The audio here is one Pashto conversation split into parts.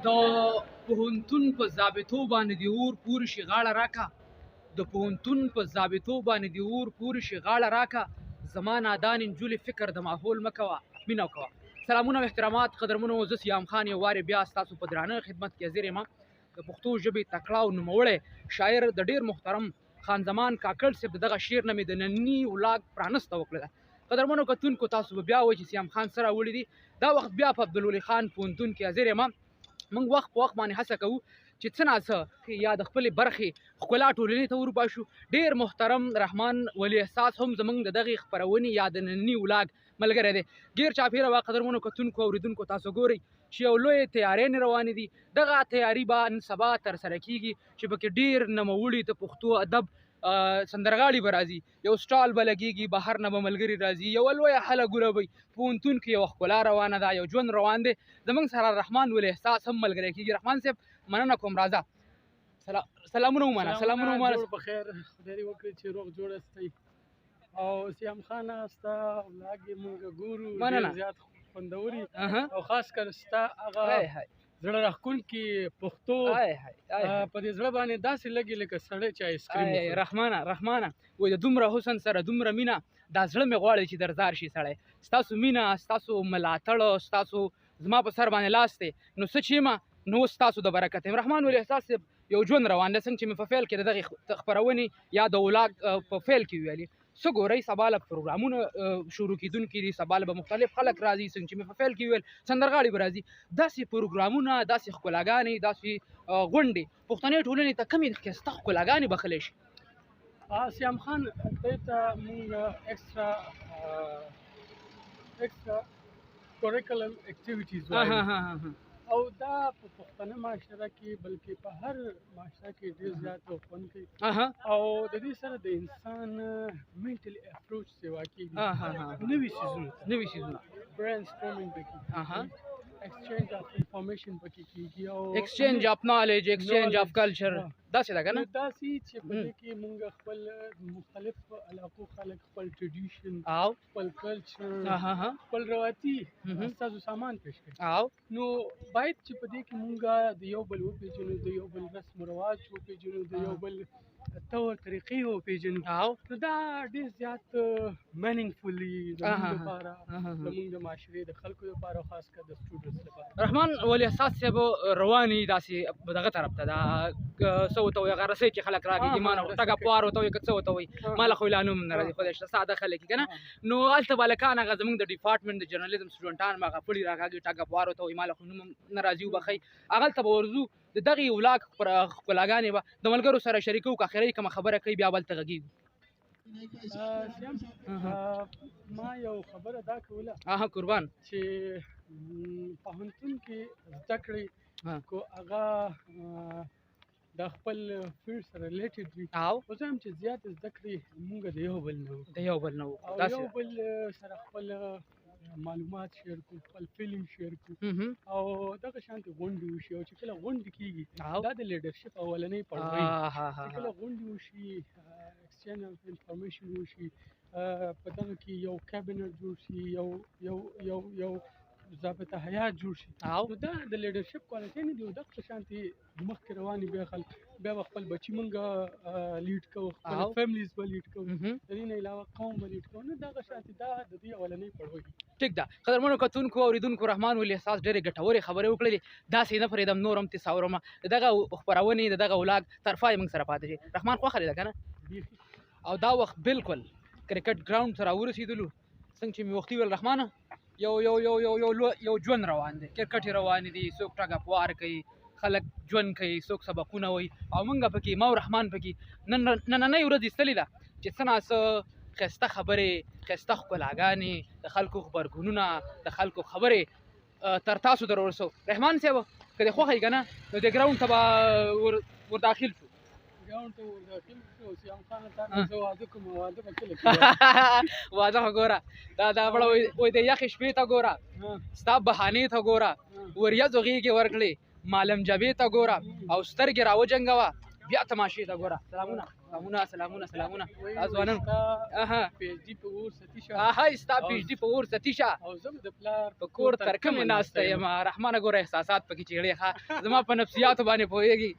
د پوهنتون په ضابطو باندې د اور پورې شي غاړه راکه، د پوهنتون په ضابطو باندې د اور پورې شي غاړه راکه، زما نادان نجونې فکر د ماحول مه کوه، مینه کوه. سلامونه او احترامات قدرمنو، زه سیام خان یو وارې بیا ستاسو په درانه خدمت کې حاضر یم. د پښتو ژبې تکړه او نوموړی شاعر د ډېر محترم خان زمان کاکړ صاحب د دغه شعر نه مې د ننني ولاګ پرانسته وکړله. قدرمنو کتونکو، تاسو به بیا وایئ چې سیام خان څه راوړي دي. دا وخت بیا په عبدالولي خان پوهنتون کې حاضر یم. موږ وخت په وخت باندې هڅه کوو چې څه ناڅه یا د خپلې برخې ښکلا ټولنې ته وروباسو. ډېر محترم رحمان ولي احساس هم زموږ د دغې خپرونې یا د ننني ولاګ ملګری دی. ډېر چاپېره وه قدرمنو کتونکو اورېدونکو، تاسو ګورئ چې یو لوی تیارۍ نه روانې دي. دغه تیاري به نن سبا ترسره کیږي چې پکې ډېر نوموړي د پښتو ادب سندرغاړي به راځي، یو سټال به لګېږي، بهر نه به ملګري راځي، یوه لویه هله ګوله به وي. پوهنتون کې یوه ښکلا روانه ده، یو ژوند روان دی. زموږ سره رحمان ولي احساس هم ملګری کیږي. رحمان صاحب مننه کوم، راځه. سلامونه ومنه. سلامونه ومنه. جوړ په خیر، خدای دې وکړي چې روغ جوړ یاستئ. او سیام خان ستا ولاګ یې موږ ګورو، مننه. ډېر زیات خوندوري او خاص کر ستا هغه زړه راښکونکي پښتو په دې زړه باندې داسې لګي لکه سړی چې آیسکریم وخوري. رحمانه رحمانه، وایي د دومره حسن سره دومره مینه، دا زړه مې غواړي چې درځار شي سړی. ستاسو مینه، ستاسو ملاتړ، ستاسو زما په سر باندې لاس دی، نو څه چې یم نو اوس ستاسو د برکت یم. رحمان ولي احساس صاحب یو ژوند روان دی، څنګه چې مې په فعل کې د دغې خپرونې یا د ولاګ په فعل کې ویلي، څه ګورئ سبا له پروګرامونه شروع کېدونکي دي، سبا له به مختلف خلک راځي، څنګه چې مې په فعل کې وویل سندرغاړي به راځي. داسې پروګرامونه، داسې ښکلاګانې، داسې غونډې پښتنې ټولنې ته کمې ښایسته ښکلاګانې بښلی شي. سیام خان، دې ته مونږ extra curriculum activities وایو، او دا په پښتنه معاشره کې بلکې په هر معاشره کې ډېر زیات خوند کوي، او د دې سره د انسان mental approach سیوا کېږي، نوي څیزونه ته، نوي څیزونه، brainstorming پکې کېږي، exchange of information پکې کېږي، او exchange of knowledge, exchange of culture، داسې ده که نه؟ داسې چې په دې کې مونږ خپل مختلف علاقو خلک خپل tradition، خپل کلچر، خپل روایتي استازو سامان پیش کوي. نو باید چې په دې کې مونږ د یو بل وپېژنو، د یو بل رسم و رواج وپېژنو، د یو بل طور طریقې وپېژنو. نو دا ډېر زیات meaningful دي زموږ لپاره، زموږ د معاشرې د خلکو لپاره، او خاص کر د students لپاره. رحمان ولي احساس صاحب رواني داسې دغه طرف ته دا څه ورته وایي، هغه رسۍ چې خلک راکېږي، ما نه ټګه پوار ورته وایي که څه ورته وایي، ما له خو لا نوم نه راځي، خدای شته ساده خلک یې که نه. نو هلته به هلکان هغه زموږ د department د journalism سټوډنټان به هغه پړي راکاږي، ټګه پوار ورته وایي، ما له خو نوم نه راځي وبخښئ. هغلته به ورځو، د دغې ولاګ ښکلاګانې به د ملګرو سره شریکو، که اخري کومه خبره کوي بیا به هلته غږېږو. سیام، ما یو خبره دا کوله قربان، چې پوهنتون کې زده کړې کو هغه د خپل field سره related وي، خو زه هم چې زیات زده کړې مونږ د یو بل نه وکړو، د یو بل نه وکړو، او یو بل سره خپل معلومات share کړو، خپل feeling share کړو، او دغه شانتې غونډې وشي. او چې کله غونډې کېږي دا د leadership اولنۍ پړاو دی، چې کله غونډې وشي، exchange of information وشي، په دغه کې یو cabinet جوړ شي، یو یو یو یو ضابطه حیات جوړ شي، نو دا د leadership quality نه دی. او دغه شانتې مخکې روانې بیا خلک بیا به خپل بچي مونږ lead کوو، خپل families به lead کوو، د دې نه علاوه قوم به lead کوو. نو دغه شانتې دا د دې اولنۍ پړاو دی. ټیک ده. قدرمنو کتونکو اورېدونکو، رحمان ولي احساس ډېرې ګټورې خبرې وکړلې، داسې نه پرېږدم نور هم ترې څه اورم. د دغه خپرونې د دغه ولاګ تر پایه موږ سره پاتې شي. رحمان خوښه دې ده که نه؟ بیخي. او دا وخت بالکل کرکټ ګراوند ته راورسېدلو. څنګه چې مې وختي ویل رحمانه، یو یو یو یو یو لو یو ژوند روان دی، کرکټ روان دي، څوک ټګ اپوار کوي، خلک ژوند کوي، څوک سبقونه وایي، او موږ پکې ما او رحمان پکې نننۍ ورځ ایستلې ده چې څه ناڅه ښایسته خبرې، ښایسته ښکلاګانې، د خلکو غبرګونونه، د خلکو خبرې تر تاسو در ورسوو. رحمان صاحب که دې خوښه وي که نه نو دې ګراوند ته به ور داخل شو. ګراوند ته ور داخل شو. سیام خان تا نه زه واده کوم، واده به کله کېږي؟ واده خو ګوره دا بله وایي د یخې شپې ته ګوره، ستا بهانې ته ګوره، وریځو غېږې ورکړې، معلم جبې ته ګوره، او سترګې راوجنګوه، بیا تماشې ته ګوره. سلامونه سلامونه سلامونه سلامونه ځوانان. اها پی ایچ ډي په اور ستي شه. اها ستا پی ایچ ډي په اور ستي شه او زه د پلار په کور تر کومې ناسته یم. رحمانه ګوره احساسات پکې چیړې، ښه زما په نفسیاتو باندې پوهېږي.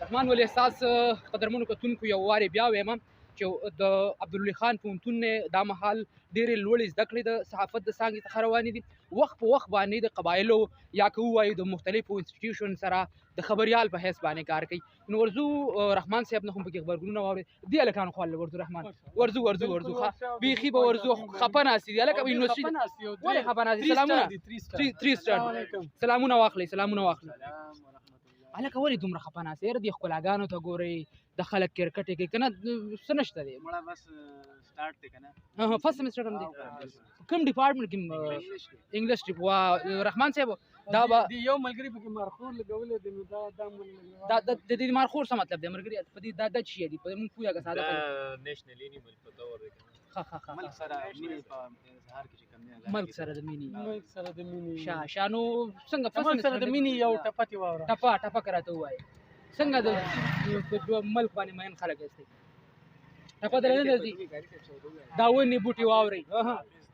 رحمان ولي احساس قدرمنو کتونکو یو وارې بیا وایم چې د عبدالولي خان پوهنتون نه دا مهال ډېرې لوړې زده کړې د صحافت د څانګې څخه روانې دي. وخت په وخت باندې د قبایلو یا که ووایو د مختلفو institution سره د خبریال په حیث باندې کار کوي. نو ورځو رحمان صاحب نه هم پکې غبرګونونه واوري. دې هلکانو خوا له ورځو رحمان، ورځو ورځو ورځو، ښه بیخي به ورځو. خفه ناست دي هلکه، یونیورسټي ولې خفه ناست دي؟ سلامونه 3 سټار، سلامونه واخلئ، سلامونه واخلئ. هلکه ولې دومره خفه ناست یې؟ یاره دې ښکلاګانو ته ګورئ، د خلک کرکټ یې کوي که نه؟ څه نشته دی؟ مړه بس سټارټ دی که نه؟ فرست سمسټر هم دی. کوم ډپارټمنټ کې؟ انګلیش ډي. وا رحمان صاحب دا به د یو ملګري پکې مارخور لګولی دی، نو دا دا دا د دې مارخور څه مطلب دی ملګري؟ په دې دا دا چی دی په موږ پوهه که ساده دا نېشنل اینیمل په تور دی. ښه ښه ښه ملک سره مینې په اظهار کې چې کوم دی، ملک سره د مینې، ملک سره د مینې. ښه ښه. نو څنګه ملک سره د مینې یو ټپه ترې واوره. ټپه ټپه که راته ووایې څنګه د ملک باندې مین خلک یاستئ؟ ټپه درنه نه راځي؟ دا ونې بوټي واورئ.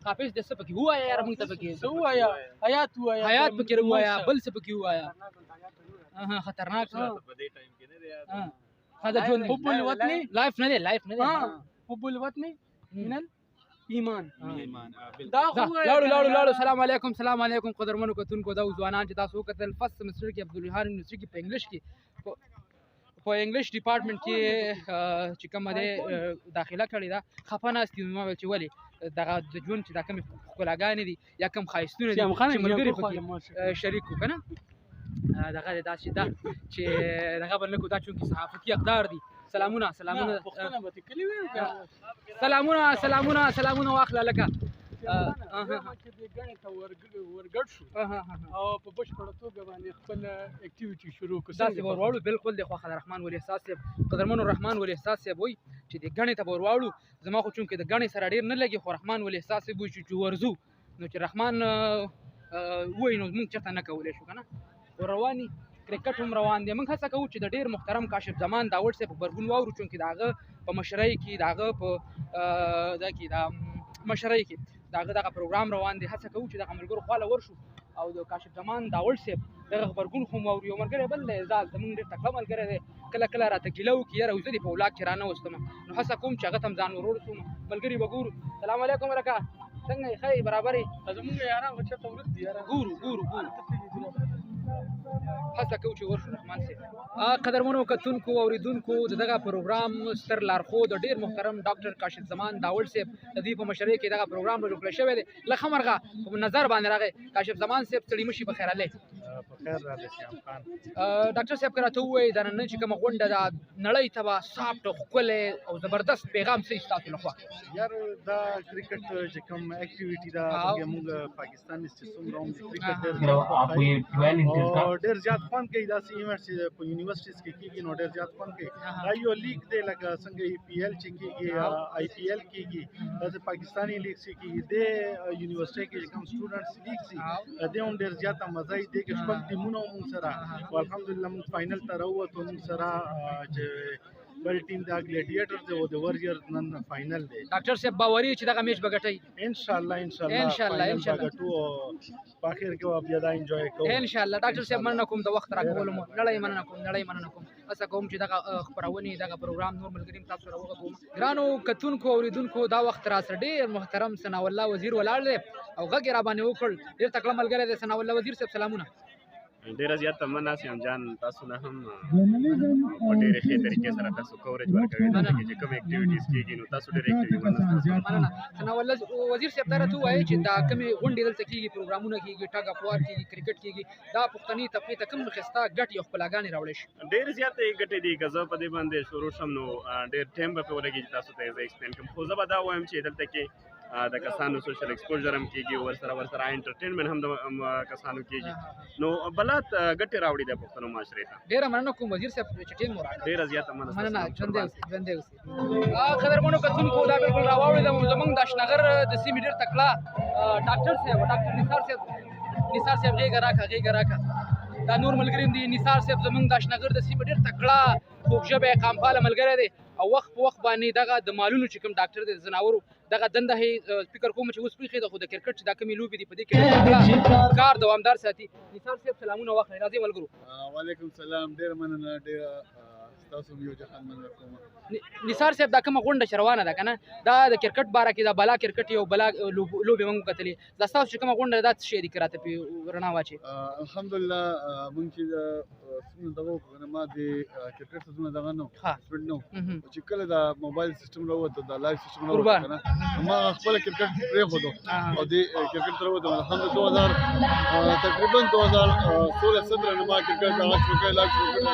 حافظ د څه پکې ووایه یاره، موږ ته پکې څه ووایه؟ حیات ووایه، حیات پکې ووایه، بل څه پکې ووایه. خطرناک په دې ټایم کې نه دی یاد. ښه د ژوند حب الوطن لایف نه دی، لایف نه دی. حب الوطن من ایمان. ایمان. دا خو لاړو لاړو لاړو. سلام علیکم، سلام علیکم قدرمنو کتونکو. دا ځوانان چې تاسو وکتل فرست سمسټر کې عبدالولي خان یونیورسټي کې په انګلیش کې په انګلیش ډپارټمنټ کې چې کومه دی داخله کړې ده، خفه ناست دي. ما ویل چې ولې دغه د ژوند چې دا کومې ښکلاګانې دي یا کوم ښایستونه دي چې ملګري پکې شریک کړو که نه، دغه دی داسې ده چې دغه به نه کړو، دا چونکې صحافتي اقدار دي. سلامونه سلامونه سلامونه سلامونه سلامونه واخله لکه چې دې ګڼې ته ورګډ شو او په بشپړه توګه باندې خپل activity شروع کړو. داسې به ورواړو. بالکل دی خوښه د رحمان ولي احساس صاحب، قدرمن الرحمن ولي احساس صاحب وایي چې دې ګڼې ته به ورواړو. زما خو چونکې د ګڼې سره ډېر نه لګي، خو رحمان ولي احساس صاحب وایي چې ورځو، نو چې رحمان وایي نو موږ چېرته نه کولی شو که نه. رواني کرکټ هم روان دی. موږ هڅه کوو چې د ډېر محترم کاشف زمان داوړ صاحب غبرګون واورو، چونکې د هغه په مشرۍ کې د هغه په دا کې د مشرۍ کې د هغه دغه پروګرام روان دی. هڅه کوو چې دغه ملګرو خواله ورشو او د کاشف زمان داوړ صاحب دغه غبرګون خو مو واورو. یو ملګری بل دی اعزاز، زموږ ډېر تکړه ملګری دی، کله کله راته ګیله وکړي یاره زه دې په ولاګ کې رانه وستم، نو هڅه کوم چې هغه ته هم ځان ور ورسوم. ملګري به ګورو. سلام علیکم ورکه، څنګه یې؟ ښه یې؟ برابر یې؟ زموږ یاران خو چېرته ورک دي یاره. ګورو ګورو ګورو، هڅه کوو چې ورشو رحمان صاحب. قدرمنو کتونکو اورېدونکو، د دغه پروګرام ستر لارښود ډېر محترم ډاکټر کاشف زمان داوړ صاحب د دوی په مشرۍ کې دغه پروګرام را جوړ کړی شوی دی. له ښه مرغه په نظر باندې راغی کاشف زمان صاحب. ستړي مه شي، په خیر راغلی. په خیر راغلی سیام خان. ډاکټر صاحب که راته ووایئ دا نن چې کومه غونډه ده نړۍ ته به soft او ښکلی او زبردست پیغام څه وي ستاسو لخوا؟ یار دا کرکټ چې کوم activity ده موږ پاکستان چې څومره هم کرکټ ډېر ډېر زیات خوند کوي. داسې event چې په universities کې کېږي نو ډېر زیات خوند کوي. دا یو لیګ دی لکه څنګه ای پي ایل چې کېږي، آی پي ایل کېږي، داسې پاکستاني لیګ چې کېږي. دې یونیورسټۍ کې چې کوم students لیګ سي دې هم ډېر زیاته مزه وي. دې کې شپږ ټیمونه موږ سره او الحمدلله موږ final ته راووتو. موږ سره چې بل ټیم دا ګلیډیټر دی او د وریر نن final دی. ډاکټر صاحب باوري چې دغه میچ به ګټئ؟ ان شاء الله ان شاء الله ان شاء الله ان شاء الله ګټو او په اخر کې بیا دا انجوای کوو ان شاء الله. ډاکټر صاحب مننه کوم د وخت راکولو مو، نړۍ مننه کوم، نړۍ مننه کوم. هڅه کوم چې دغه خپرونې دغه پروګرام نور ملګري تاسو سره وغږوم. ګرانو کتونکو اورېدونکو، دا وخت را سره ډېر محترم ثناء الله وزیر ولاړ دی او غږ یې را باندې وکړ. ډېر تکړه ملګری دی ثناء الله وزیر صاحب، سلامونه. ډیره زیاته مننه سیام جان، تاسو نه هم په ډېرې ښې طریقې سره تاسو coverage ورکوئ، دلته کې چې کوم activities کېږي نو تاسو ډېر active یئ. مننه. ثناء الله وزیر صاحب ته راته ووایئ چې دا کومې غونډې دلته کېږي، پروګرامونه کېږي، tug of war کېږي، کرکټ کېږي، دا پښتني طبقې ته کوم ښایسته ګټې او ښکلاګانې راوړی شي؟ ډېر زیاتې ګټې دي. که زه په دې باندې شروع شم نو ډېر ټایم به پرې ولګي چې تاسو ته یې زه explain کړم، خو زه به دا ووایم چې دلته کې د کسانو social exposure هم کېږي، ورسره entertainment هم د کسانو کېږي، نو بلات ګټې راوړي د پښتنو معاشرې ته. ډېره مننه کوم وزیر صاحب چې ټیم مو راکړ. ډېره زیاته مننه. مننه، ژوندی اوسئ، ژوندی اوسئ. قدرمنو کتونکو، دا بالکل راواوړېده زمونږ د اشنغر د سیمې ډېر تکړه ډاکټر صاحب، ډاکټر نثار صاحب. نثار صاحب غېږه راکړه، غېږه راکړه. دا نور ملګري هم دي. نثار صاحب زمونږ د اشنغر د سیمې ډېر تکړه خوږ ژبی قامپاله ملګری دی، او وخت په وخت باندې دغه د مالونو چې کوم ډاکټر دی د ځناورو دغه دنده یې فکر کوم چې اوس پرېښې ده، خو د کرکټ چې دا کومې لوبې دي په دې کې ډېر کار دوامدار ساتي. نثار صاحب سلامونه واخلئ، راځئ ملګرو. وعلیکم سلام، ډېره مننه، ډېره تاسو یو جهان مننه کوم. نثار صاحب دا کومه غونډه چې روانه ده که نه، دا د کرکټ باره کې دا بلا کرکټ یو بلا لوبې موږ وکتلې، دا ستاسو چې کومه غونډه ده دا څه شی دي که راته پرې رڼا واچوې؟ الحمدلله موږ چې د څومره دغه وکړو که نه، ما د کرکټ څه دومره دغه نه و، سپیډ نه و، چې کله دا موبایل سیستم راووته، دا live system راووته که نه، ما خپله کرکټ پرېښودو او دې کرکټ ته راووتم. الحمدلله 2000 تقریبا 2016 17 نه ما کرکټ دغه شروع کړی، live شروع کړی.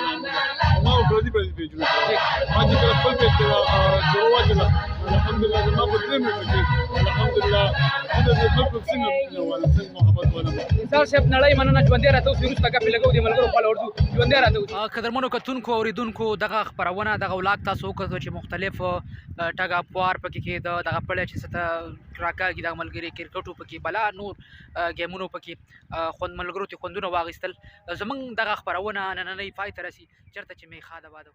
ما پردي پردي پیجونه، ما چې کله خپل پیج ته شروع واچوله، الحمدلله زما په 3 منټو کې الحمدلله د خلکو څنګه مینه واله، څنګه محبت واله. نثار صاحب نړۍ مننه، ژوندی راته اوسې. وروسته ګپې لګو دې ملګرو خواله ورځو، ژوندی راته اوسې. قدرمنو کتونکو اورېدونکو، دغه خپرونه دغه ولاګ تاسو وکتو چې مختلف ټګ اپوار پکې کېده، دغه پړی چې څه ته راکاږي دغه ملګري کرکټو پکې بلا نور ګیمونو پکې خوند ملګرو ته خوندونه واخیستل. زمونږ دغه خپرونه نننۍ پای ته رسي، چېرته چې مې ښاده باده.